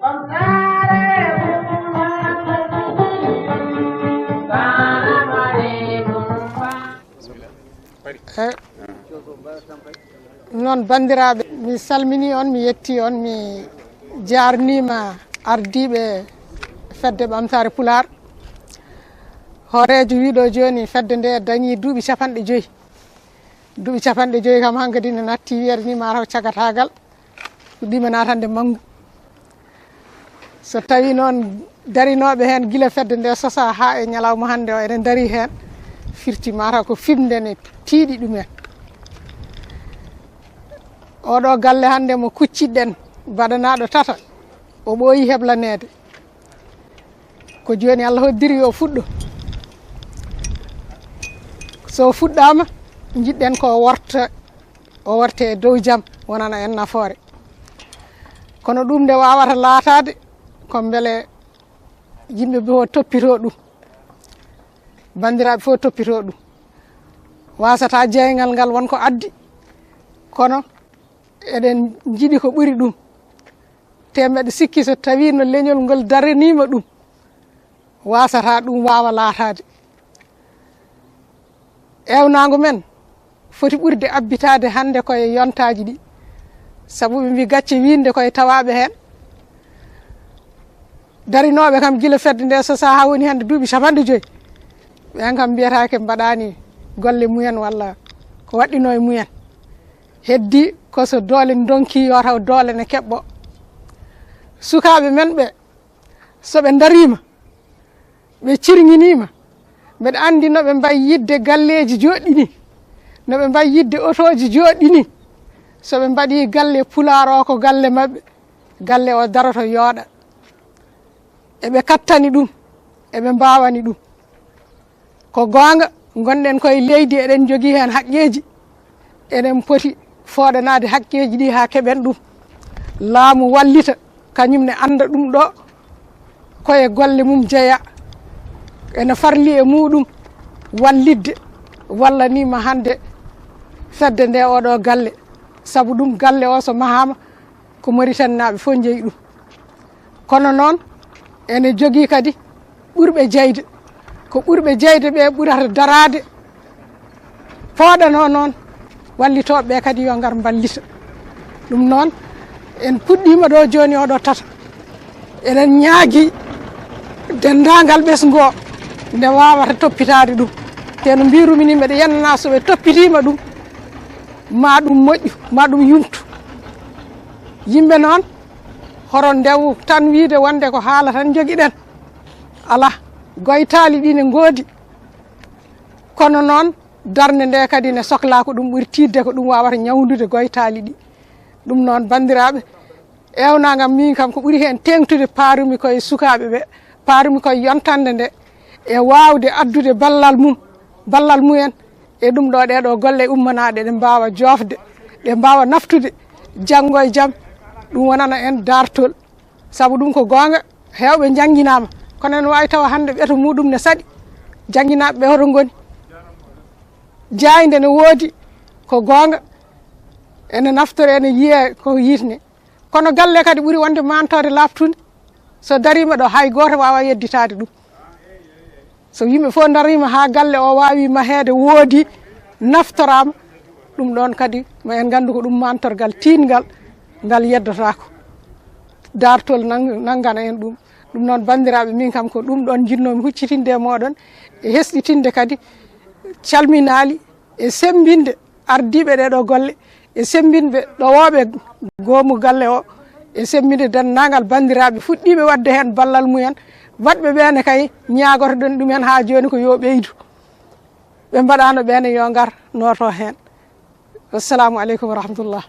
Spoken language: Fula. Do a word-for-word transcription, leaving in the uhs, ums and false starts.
Eh, noon, banndiraaɓe, mi salminii on, mi yettii on, mi jaarniima ardiiɓe Fedde Ɓamtaare Pulaar. Hooreejo wiiɗo jooni, fedde nde dañii duuɓi capanɗe joyi. Duuɓi capanɗe joyi kam, hankadi ne natti wiyeede ni, maa taw cagataagal fuɗɗiima naatande manngu. So tawii noon darinooɓe heen gila fedde nde sosaa haa e ñalawma hannde o, eɗen ndarii heen, firti maa taw ko fiɓnde ne tiiɗi ɗumen. Oɗo galle hannde mo kuccitɗen, baɗanaaɗo tata, o ɓooyi heblaneede. Ko jooni Allah hoddiri yo fuɗɗo. So fuɗɗaama, njiɗɗen ko worta, o worte e dow jam, wonana en nafoore. Kono ɗum nde waawata laataade, ko mbele yimɓe ɓe fof toppitoo ɗum, banndiraaɓe fof toppitoo ɗum. Waasata jeeyngal ngal won ko addi, kono eɗen njiɗi ko ɓuri ɗum. Te mbeɗa sikki so tawii no leñol ngol daraniima ɗum, waasata ɗum waawa laataade. Eewnaango men foti ɓurde abbitaade hannde ko e yontaaji ɗi, sabu ɓe mbii gacce wiinde ko e tawaaɓe heen. Darinooɓe kam gila fedde nde sosaa haa woni hannde duuɓi capanɗe joyi, ɓeen kam mbiyataake mbaɗaani golle mumen walla ko waɗɗinoo e mumen. Heddi ko so doole ndonki, yo taw doole ne keɓɓo. Sukaaɓe men ɓe, so ɓe ndariima, ɓe cirŋiniima, mbeɗa anndi no ɓe mbayi yiɗde galleeji jooɗɗi ni, no ɓe mbayi yiɗde otooji jooɗɗi ni. So ɓe mbaɗii galle Pulaar o ko galle maɓɓe, galle o daroto, yooɗa. Eɓe kattani ɗum, eɓe mbaawani ɗum. Ko goonga, ngonɗen koye leydi, eɗen njogii heen haqqeeji, eɗen poti fooɗanaade haqqeeji ɗi haa keɓen ɗum. Laamu wallita, kañum ne annda ɗum ɗo ko e golle mum jeya, ene farli e muɗum wallitde, walla ni ma hannde fedde nde oɗo galle, sabu ɗum galle o so mahaama ko Mauritanie naaɓe fof njeyi ɗum. Kono noon ene jogii kadi ɓurɓe jeyde. Ko ɓurɓe jeyde ɓe ɓurata daraade, pooɗanoo noon wallitooɓe ɓe kadi yo ngar mballita. Ɗum noon, en puɗɗiima ɗo jooni oɗo tata. Eɗen ñaagii denndaangal ɓesngu o nde waawata toppitaade ɗum. Te no mbiirumi ni, mbeɗa yennanaa so ɓe toppitiima ɗum, ma ɗum moƴƴu, ma ɗum yumtu. Yimɓe noon, hoto ndew tan wiyde wonde ko haala tan njogiɗen. Alaa, goytaali ɗi ne ngoodi. Kono noon, darnde nde kadi ne soklaa ko ɗum ɓuri tiiɗde, ko ɗum waawata ñawndude goytaali ɗi. Ɗum noon, banndiraaɓe, eewnaango am miin kam ko ɓuri heen teeŋtude, paarumi ko e sukaaɓe ɓe, paarumi ko e yontannde nde, e waawde addude ballal mum, ballal mumen e ɗum ɗo, ɗee ɗo golle ummanaaɗe, ɗe mbaawa joofde, ɗe mbaawa naftude janngo e jam, ɗum wonana en daartol. Sabu ɗum ko goonga, heewɓe njannginaama, kono ene waawi tawa hannde ɓeto muɗum ne saɗi. Jannginaaɓe ɓe hoto ngoni? Jaaynde ne woodi, ko goonga, ene naftore, ene yiyee ko yiitne. Kono galle kadi ɓuri wonde maantoode laaɓtunde. So dariima ɗo, hay gooto waawaa yedditaade ɗum. So yimɓe fof ndariima haa galle o waawi maheede, woodi, naftoraama, ɗum ɗoon kadi ma en nganndu ko ɗum maantorgal tiiɗngal, ngal yeddotaako. Daartol nang-, nanngana en ɗum. Ɗum noon, banndiraaɓe, miin kam ko ɗum ɗoon njiɗnoomi huccitinde e mooɗon, e hesɗitinde kadi calminaali e semmbinde ardiiɓe ɗee ɗo golle, e semmbinɓe ɗowooɓe goomu galle o, e semmbinde denndaangal banndiraaɓe fuɗɗiiɓe waɗde heen ballal mumen. Waɗɓe ɓeene kay, ñaagoto-ɗen ɗumen haa jooni ko yo ɓeydu. Ɓe mbaɗaano ɓeene yo ngar nooto heen. Wassalaamu aleykum wa rahmatullah.